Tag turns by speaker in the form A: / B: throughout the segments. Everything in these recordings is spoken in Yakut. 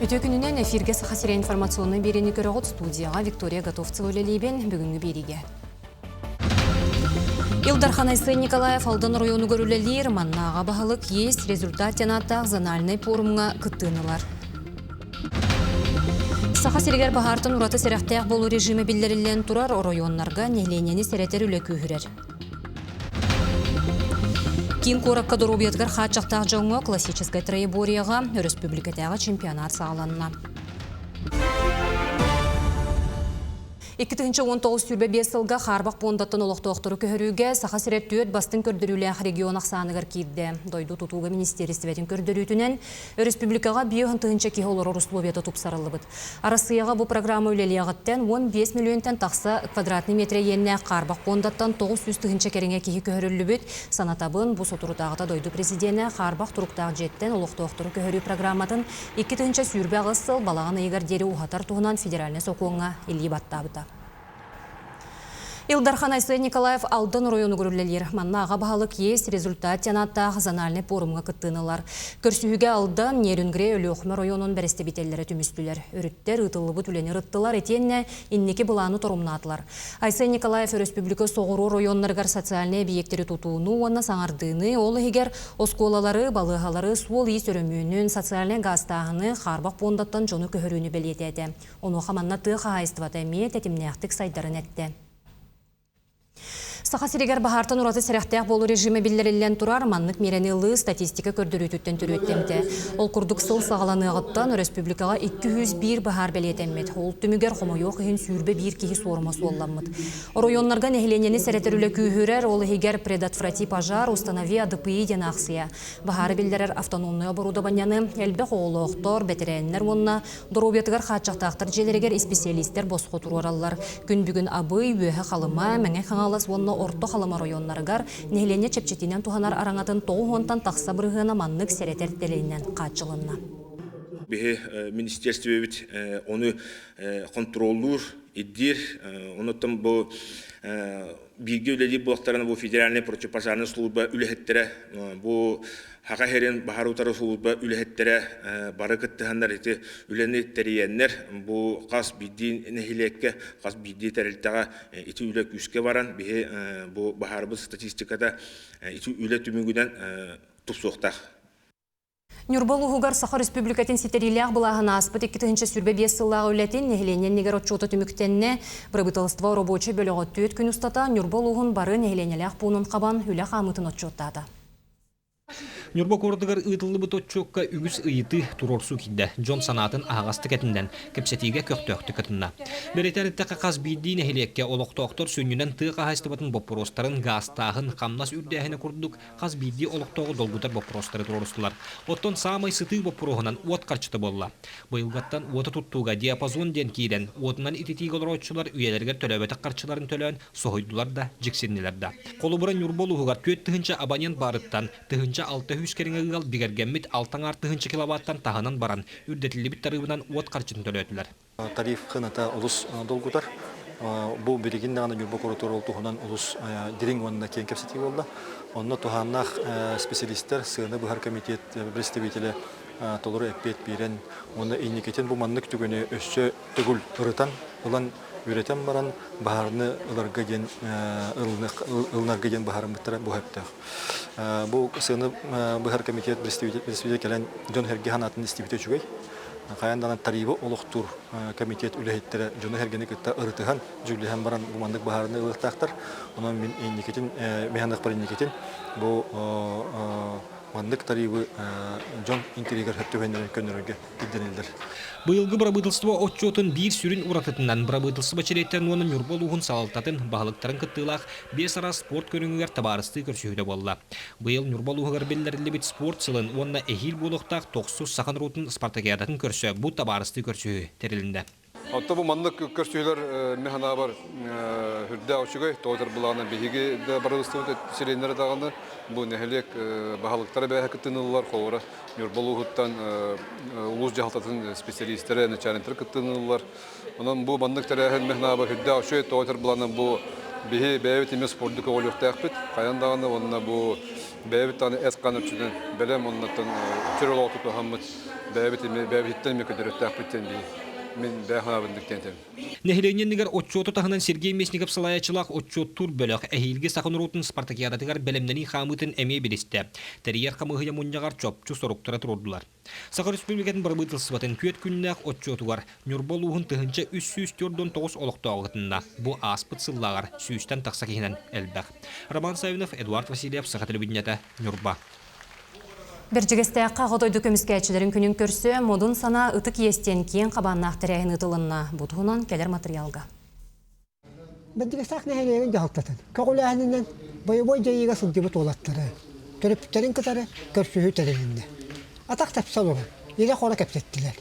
A: Үтүө күнүнэн эфиргэ Саха сирэ информационнай биэриини көрөҕүт студияҕа Виктория Готовцева үлэлиибин бүгүҥҥү биэриигэ. Ил Дархан Айсен Николаев Алдан оройуонугар үлэлиир маннааҕа баһылык Есть результат диэн ааттаах зональнай пуорумҥа кыттыыны ылар. Саха сиригэр баһаартан ураты сэрэхтээх буолуу режимэ биллэриллэн турар оройуоннарга нэһилиэнньэни сэрэтэр үлэ күүһүрэр. Киин куоракка доруобуйатыгар хааччахтаах дьоҥҥо классическай троеборьеҕа өрөспүүбүлүкэтээҕи чемпионат саҕаланна. 2019 сүүрбэ сылга хаарбах пуондаттан олохтоохтору көһөрүүгэ Саха сирэ түөрт бастыҥ көрдөрүүлээх регион ахсааныгар киирдэ. Дойду тутууга министиэристибэтин көрдөрүүтүнэн өрөспүүбүлүкэҕэ 5 тыһыынча киһи олорор условията тупсарыллыбыт. Арассыыйаҕа бу программа үлэлиэҕиттэн 15 миллионтан тахса квадратный метрэ иэннээх хаарбах пуондаттан 900 тыһыынча кэриҥэ киһи көһөрүллүбүт. Санатабын, бу соторутааҕыта дойду президенэ хаарбах туруктаах дьиэттэн олохтоохтору көһөрүү программатын 2028 сыл балаҕан ыйыгар диэри уһатар туһунан федеральнай сокуоҥҥа илии баттаабыта. Ил Дархан Айсен Николаев Алдан оройуонугар үлэлиир. Манна аҕа баһылык Есть результат диэн ааттаах зональнай пуорумҥа кыттыыны ылар. Көрсүһүүгэ Алдан, Нерюнгри, Өлүөхүмэ оройуонун бэрэстэбиитэллэрэ түмүстүлэр. Өрүттэр ыытыллыбыт үлэни ырыттылар итиэннэ инники былааны торумнаатылар. Айсен Николаев өрөспүүбүлүкэ соҕуруу оройуоннарыгар социальнай эбийиэктэри тутууну уонна саҥардыыны, ол иһигэр оскуолалары, балыыһалары, суол-иис өрөмүөнүн, социальнай гаастааһыны, хаарбах пуондаттан дьону көһөрүүнү бэлиэтээтэ. Онуоха манна тыа хаһаайыстыбата эмиэ тэтимнээхтик сайдарын эттэ. Саха сиригэр баһаартан ураты сэрэхтээх буолуу режимэ биллэриллэн турар. Маннык миэрэни ылыы статистика көрдөрүүтүттэн төрүөттэммитэ. Ол курдук сыл саҕаланыаҕыттан өрөспүүбүлүкэҕэ 201 баһаар бэлиэтэммит. Ол түмүгэр хомойуох иһин 21 киһи суорума суолламмыт. Оройуоннарга нэһилиэнньэни сэрэтэр үлэ күүһүрэр, ол иһигэр «Предотврати пожар, установи АДПИ» диэн аахсыйа. Баһаары биллэрэр автономнай оборудованиены элбэх оҕолоохтор, бэтэрээннэр уонна Доруобуйатыгар хааччахтаахтар дьиэлэригэр исписэлиистэр босхо туруораллар. Күн бүгүн Абый, Үөһэ Халыма, Мэҥэ Хаҥалас уонна Орто Халыма оройуоннарыгар нэһилиэнньэ чэпчэтиинэн туһанар араҥатын 90-тан тахса бырыһыана маннык сэрэтэр тэрилинэн хааччылынна.
B: Биһи министерствебит ону хонтуруоллуур, ирдиир. Онуттан бу бииргэ үлэлиир буолтарына бу федеральнай противопожарная служба үлэһиттэрэ бу Саха сирин баһар утары служба үлэһиттэрэ бары кыттыһаннар ити үлэни тэрийэннэр бу хас биирдии нэһилиэккэ, хас биирдии тэрилтэҕэ ити үлэ күүскэ баран биһи бу баһаарбыт статистиката ити үлэ түмүгүнэн тупсуохтаах.
A: Ньурба улууһугар Саха Республикатын ситэриилээх былааһын ааспыт 2025 сыллааҕы үлэтин нэһилиэнньэ иннигэр отчуота түмүктэннэ. Бырабыыталыстыба оробуочай бөлөҕө түөрт күн устата Ньурба улууһун бары нэһилиэнньэлээх пуунун хабан үлэ хаамыытын отчуоттаата.
C: Ньурба куоратыгар ыытыллыбыт отчуокка үгүс ыйытыы, туруорсуу киирдэ. Дьон санаатын аһаҕастык этиннэн, кэпсэтиигэ көхтөөхтүк кытынна. Бэлиэтээн эттэххэ, хас биирдии нэһилиэккэ олохтоохтор сүнньүнэн тыа хаһаайыстыбатын боппуруостарын, гаастааһын, хамнас үрдээһинэ курдук хас биирдии олохтооҕу долгутар боппуруостары туруорустулар. Оттон саамай сытыы боппуруоһунан уот харчыта буолла. Быйылгаттан уоту туттууга диапазон диэн киирэн, уотунан ититиигэ олорооччулар үйэлэригэр төлөөбөтөх харчыларын төлөөн, соһуйдулар да, дьиксиннилэр да. Холобура, Ньурба улууһугар 4000 абонент баарыттан 6000 кэриҥэ ыал бигэргэммит 6,5 тыһыынча киловаттан таһынан баран, үрдэтиллибит тарыыбынан уот харчытын төлөөтүлэр.
D: Тариф сыаната олус долгутар. Бу билигин даҕаны Ньурба куорат ол туһунан олус дириҥ уонна киэҥ кэпсэтии буолла. Онно туһааннаах специалистар, сыана быһар комитет представителэ толору эппиэт биэрэн уонна инникитин бу маннык түгэни өссө төгүл ырытан ылан үөрэтэн баран баһаарны ыларга диэн ылынарга диэн быһаарыммыттара бу сөптөөх. Бу сыаны быһар комитет представитель кэлэн дьон-сэргэ санаатын истибитэ үчүгэй. Хайаан даҕаны тарибы олохтуур комитет үлэһиттэрэ дьону-сэргэни кытта ырытыһан, дьүүллэһэн баран бу маннык быһаарыны ылыахтаахтар. Онон мин инникитин, мин инникитин бу маннык тарибы дьон интириэгэр сөп түбэһиннэрэн көннөрөргө ирдэниллэр.
C: Быйылгы бырабыыталыстыба отчуотун биир сүрүн уратытынан бырабыыталыстыба чилиэттэрин уонна Ньурба улууһун салалтатын баһылыктарын кыттыылаах биэс араас спорт көрүҥүгэр табаарыстыы көрсүһүүтэ буолла. Быйыл Ньурба улууһугар биллэриллибит спорт сылын уонна эһиил буолуохтаах тохсус саха норуотун спартакиадатын көрсө бу табаарыстыы көрсүһүү тэрилиннэ.
E: Оттон бу маннык көрсүһүүлэр мин санаабар үрдээх үчүгэй, тоҕо былаана биһиги да барылыстыбыт сиреннэрэ даҕаны бу нэһилиэк баһылыктара бээһэ кыттыныллар, холобура Ньурба улууһуттан улуус дьаһалтатын специалистэрэ, начальниктара кыттыныллар. Онон бу маннык тэрээһин мин санаабар үрдээх үчүгэй, тоҕо былаана бу Биһи бэйэбит эмиэ спорду көҕүлүөхтээхпит. Хайан даҕаны уонна бу бэйэбит даҕаны эт-хаан өттүнэн бэлэм оннуттан чөл олоҕу тутуһаммыт бэйэбит эмиэ бэйэбититтэн эмиэ көрдөрүөхтээхпит диэн биһи мин бэйэ санаабыннык диэн этэбин.
C: Нэһилиэнньэ иннигэр отчуоту таһынан Сергей Местников салайааччылаах отчуоттуур бөлөх эһиилги саха норуотун спартакиадатыгар бэлэмнэнии хаамыытын эмиэ билистэ. Тэрийэр хамыыһыйа мунньаҕар чопчу соруктары туруордулар. Саха Республикатын бырабыыталыстыбатын түөрт күннээх отчуотугар Ньурба улууһун 1349 олохтооҕо кытынна. Бу ааспыт сыллааҕар сүүстэн тахса киһинэн элбэх. Роман Савинов, Эдуард Васильев, Саха телевидениета, Ньурба.
A: Бэрдьигэстээххэ Аҕа дойду көмүскээччилэрин күнүн көрсө модун санаа ытык иэс диэн киэҥ хабааннаах тэрээһин ыытылынна. Бу туһунан кэлэр матырыйаалга.
F: Бэрдьигэстээх нэһилиэгин дьаһалтатын көҕүлээһининэн бойобуой дьайыыга сылдьыбыт уолаттары, төрөппүттэрин кытары көрсүһүү тэрилиннэ. Атах тэпсэ олорон, ирэ-хоро кэпсэттилэр.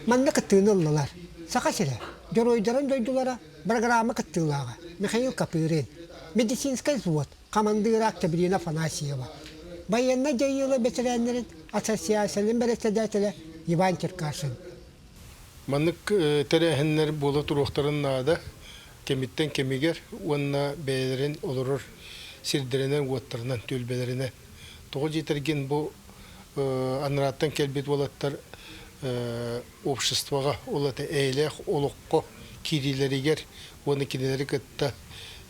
F: Манна кыттыыны ыллылар Саха сирэ, Дьоруойдарын дойдулара программа кыттыылааҕа Михаил Копырин, медицинскэй взвод хамандыыра Октябрина Афанасьева, байыаннай дьайыылар бэтэрээннэрин ассоциацияларын бэрэссэдээтэлэ Иван Черкашин.
G: Маннык тэрээһиннэр буола туруохтарын наада кэмиттэн кэмигэр уонна бэйэлэрин олорор сирдэринэн-уоттарынан, түөлбэлэринэн. Тоҕо диэтэргин бу анарааттан кэлбит уолаттар обществоҕа, ол аата эйэлээх олоххо киириилэригэр уонна кинилэри кытта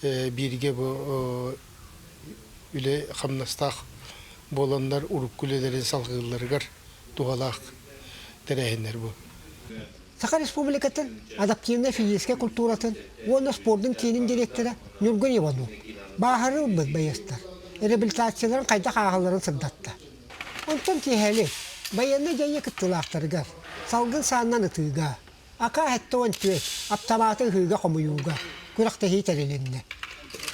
G: бииргэ бу үлэ хамнастаах буоланнар урукку үлэлэрин салҕыылларыгар туһалаах тэрээһиннэр бу.
F: Саха Республикатын адаптивнай физическэй культуратын уонна спордун киинин директора Ньургун Иванов бааһырыы ылбыт байыастар реабилитацияларын хайдах ааһалларын сырдатта. Онтон киэһэлик байыаннай дьайыы кыттыылаахтарыгар салгын саанынан ытыыга, АК-74 аптамааты ыһыыга-хомуйууга күрэхтэһии тэрилиннэ.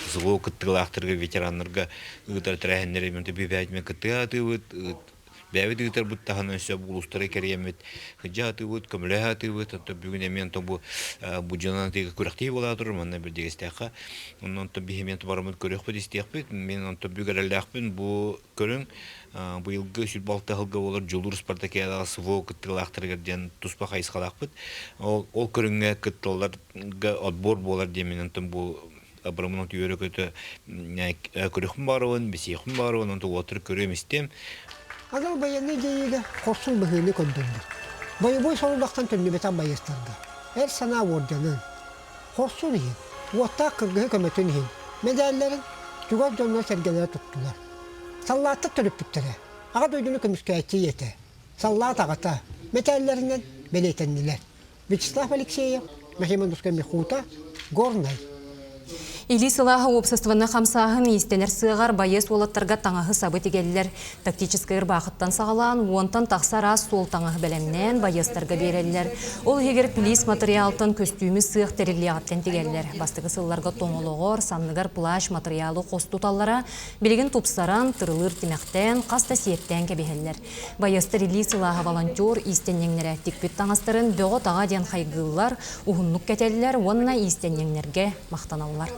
B: СВО кыттыылаахтарга, ветераннарга ыытар тэрээһиннэри бэйэбит кыттыга атыыбыт, бэйэбит ыытарбыт таһынан өссө улуустары кэрийэммит сылдьа атыыбыт, көмөлөһө атыыбыт. Онтон бүгүн эмиэ онтон бу будьунан атыыга күрэхтии буолаа турар, манна бэрдигэстэххэ. Онон онтон биһи эмиэ бараммыт көрүөхпүт, истиэхпит. Мин онтон бүк эрэллээхпин бу көрүҥ быйылгы 26 сылга буолар Дьулуур спартакиадаҕа СВО кыттыылаахтарыгар диэн туспа хайысхалаахпыт. Ол, ол көрүҥҥэ кытталларга отбор буолар диэн мин онтон бу абырамын үөрэ-көтө көрүөхпүн баарыбын, бисиэхпин баарыбын, онтон уолаттары көрүөм истиэм.
F: Анал байыаннай дьайыыга хорсун быһыыны көрдөрбүт. Бойобуой сорудахтан төннүбэтэх байыастарга эр санаа уордьанын, хорсун иһин, уоттаах кыргыһы көмөтүн иһин мэдээллэрин чугас дьоннор-сэргэлэрэ туттулар. Саллааттар төрөппүттэрэ, Аҕа дойдуну көмүскээччи ийэтэ, саллаат аҕата мэтээллэринэн бэлиэтэннилэр. Вячеслав Алексеев, Махимановскай Михута, Горнай.
A: Илии сылааһа уопсастыбаннай хамсааһын иистэнэр сыаҕар байыас уолаттарга таҥаһы-сабы тигэллэр. Тактическай ырбаахыттан саҕалаан, уонтан тахса араас суол таҥаһы бэлэмнээн байыастарга биэрэллэр. Ол иһигэр плис матырыйаалтан көстүүмү сыах тэриллиэҕиттэн тигэллэр. Бастакы сылларга тоҥолоҕор, санныгар плащ матырыйаалы хос туталлара. Билигин тупсаран, тырылыыр тимэхтээн, хас да сиэптээн кэбиһэллэр. Байыастар илии сылааһа волонтер иистэнньэҥнэрэ тикпит таҥастарын бөҕө-таҕа диэн хайгыыллар, уһуннук кэтэллэр уонна иистэнньэҥнэргэ махтаналлар.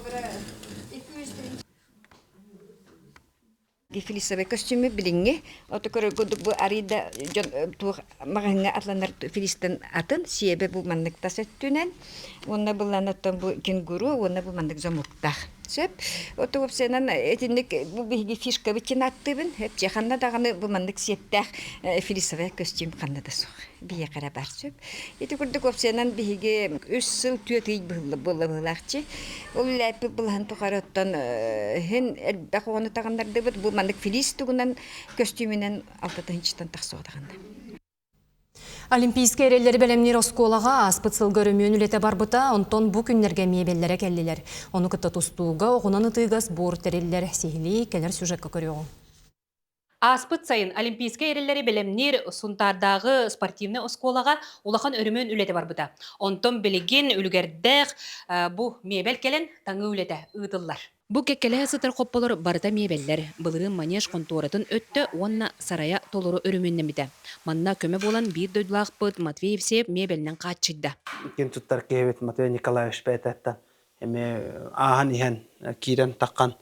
H: Фелисовай көстүүмү билиҥҥи ото көрөр курдук бу арыйда дьон туох маҕаһыҥҥа атланар филистан атын сиэбэ бу маннык тас өттүнэн уонна былаан оттон бу кенгуру уонна бу маннык замоктаах Сөп. Ото уопсайынан итинник бу биһиги фишкабыт диэн ааттыыбын. Эпчи ханна даҕаны бу маннык сиэптээх филисовай көстүүм ханна да суох. Биһиэхэ эрэ баар сөп. Ити курдук уопсайынан биһиги үс сыл түөрт ый буолла быһыылаахчы. Ол үлээппит былаһын тухары оттон иһин элбэх оҕону таҕыннардыбыт. Бу маннык филис тугунан көстүүмүнэн алта тыһыынчаттан тахса даҕаны.
A: Олимпийскай эрэллэри бэлэмниир оскуолаҕа ааспыт сылга өрөмүөн үлэтэ барбыта, онтон бу күннэргэ миэбэллэрэ кэллилэр. Ону кытта тустууга, оҕунан ытыыга сбор тэриллэр. Сиһилии кэлэр сюжекка көрүөҕүҥ.
I: Ааспыт сайын Олимпийскай эрэллэри бэлэмниир Сунтаардааҕы спортивнай оскуолаҕа улахан өрөмүөн үлэтэ барбыта. Онтон билигин үлүгэрдээх бу миэбэл кэлэн таҥыы үлэтэ ыытыллар. Бу кэккэлэһэ сытар хопполор барыта миэбэллэр, былырыын манеж хонтуоратын өттө уонна сарайа толору өрөмүөннэммитэ. Манна көмө буолан биир дойдулаахпыт Матвей Евсеев миэбэлинэн хааччыйда.
J: Ким туттар киһибит Матвей Николаевич бэйэтиттэн эмиэ ааһан иһэн киирэн таххан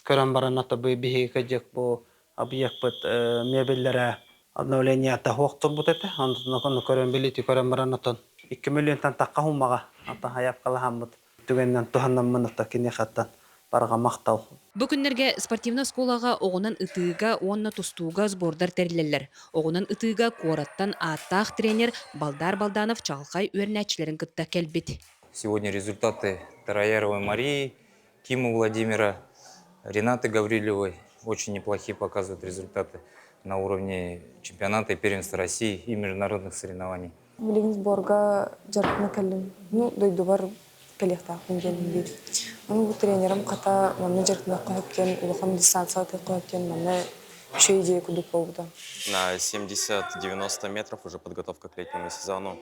J: көрөн баран ото биһиги кыдьык бу объекпыт мебеллэрэ обновлениета суох турбут этэ. Онтон көрөн билити көрөн баран отон 2 миллионтан тахха хуммаҕа ата хайапкалаһаммыт. түгэнинэн туһанаммын ата киниэхэттэн барҕа махтал.
I: Бу күннэргэ спортивнай оскуолаҕа оҕунан ытыыга уонна тустууга сбордар тэриллэллэр. Оҕунан ытыыга куораттан ааттаах тренер Балдар Балданов чаҕылхай үөрэнээччилэрин кытта кэлбит.
K: Сегодня результаты Тарояровой Марии, Кима Владимира, Ренаты Гаврилевой очень неплохие показывают результаты на уровне чемпионата и первенства России и международных соревнований.
L: Билигин сборга дьарыктана кэллим. Ну, дойдубар кэлиэхтээхпин диэн биир. Ону бу тренерим хата манна дьарыктанахха сөп диэн улахан дистанцияҕа сөп диэн манна үчүгэй идея курдук буолбута.
M: На 70-90 метров уже подготовка к летнему сезону.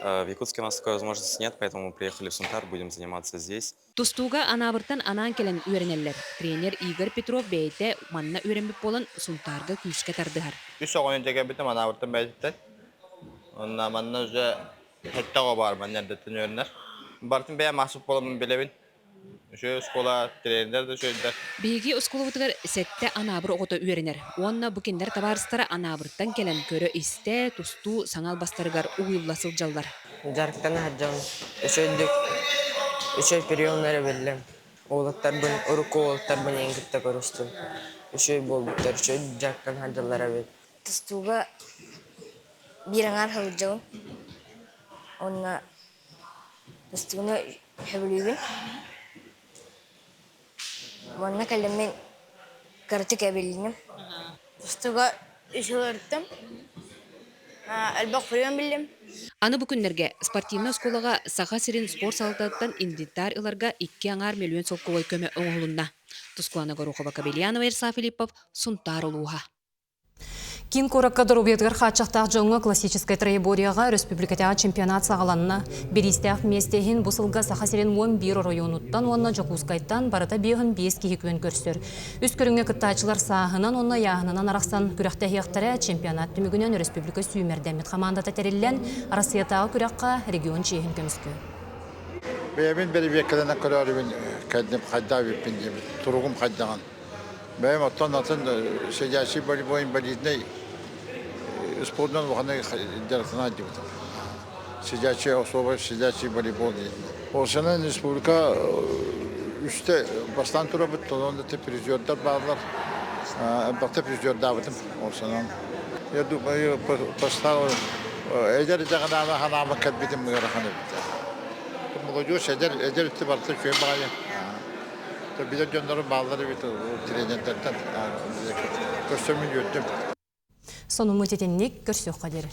M: В Якутске у нас такой возможности нет, поэтому мы приехали в Сунтар, будем заниматься здесь.
I: Тустууга Анаабыртан анаан кэлэн үөрэнэллэр. Тренер Игорь Петров бэйэтэ манна үөрэммит буолан Сунтаарга күүскэ тардыһар.
N: Үс оҕону дьэгэбитим Анаабыртан бэйэтиттэн. Онно манна уже сэттэ оҕо баар манна эрдэттэн үөрэнэр. Барытын бэйэм аспыт буоламмын билэбин. Үчүгэй оскуола, тренердэр да үчүгэйдэр.
I: Биһиги оскуолабытыгар сэттэ Анаабыр оҕото үөрэнэр. Уонна бу кинилэр табаарыстара Анаабыртан кэлэн көрө-истэ, тустуу саҥа албастарыгар уһуйулла сылдьаллар.
O: Дьарыктана сылдьабын. Үчүгэйдик үчүгэй приемнары биллим. Уолаттарбын, урукку уолаттарбын эҥин кытта көрүстүм. Үчүгэй буолбуттар, үчүгэй дьарыктана сылдьаллар эбит.
P: Тустууга биир аҥаар сылдьабын. Уонна тустууну сөбүлүүбүн. Уонна кэлэммин кыратык эбилинним.
Q: Тустууга үчүгэй элбэх прием биллим.
I: Аны бу күннэргэ спортивнай оскуолаҕа Саха сирин спорт салалтатыттан инвентарь ыларга икки аҥаар мөлүйүөн солкуобай көмө оҥоһулунна. Тускулана Горохова-Кобельянова, Ерсаа Филиппов, Сунтаар улууһа.
A: Киин куоракка доруобуйатыгар хааччахтаах дьоҥҥо классическай троеборьеҕа өрөспүүбүлүкэтээҕи чемпионат саҕаланна. Бириистээх миэстэ иһин бу сылга Саха сирин 11 оройуонуттан уонна Дьокуускайтан барыта 55 киһи күөн көрсөр. Үс көрүҥҥэ кыттааччылар сааһынан уонна ыйааһынынан арахсан күрэхтэһиэхтэрэ. Чемпионат түмүгүнэн өрөспүүбүлүкэ сүүмэрдэммит хамаандата тэриллэн, Арассыйатааҕы күрэххэ регион чиэһин көмүскүө.
R: Бэйэбин бэрэбиэркэлэнэн көрөөрүбүн кэллим, хайдах эбиппин диэбит, туругум хайдаҕын. Бэйэм оттон атын сидячий волейбол инвалидный спордунан улаханнык дьарыктана сылдьыбытым. Сидячий особо сидячий волейбол диэн. Ол республика үстэ бастаан турабыт, онон да призердар бааллар. Элбэхтэ призердаабытым ол санаан. Я думаю, поставил эдэр дьаҕанаама ханаама кэлбитим ыарахан эбит. Молодежь эдэр эдэр өттө барыта үчүгэй баҕайы. Билэр дьоннорум бааллар эбит тренердэртэн көрсөммүн үөрдүм.
A: Сонуммут итинник көрсүөххэ диэри.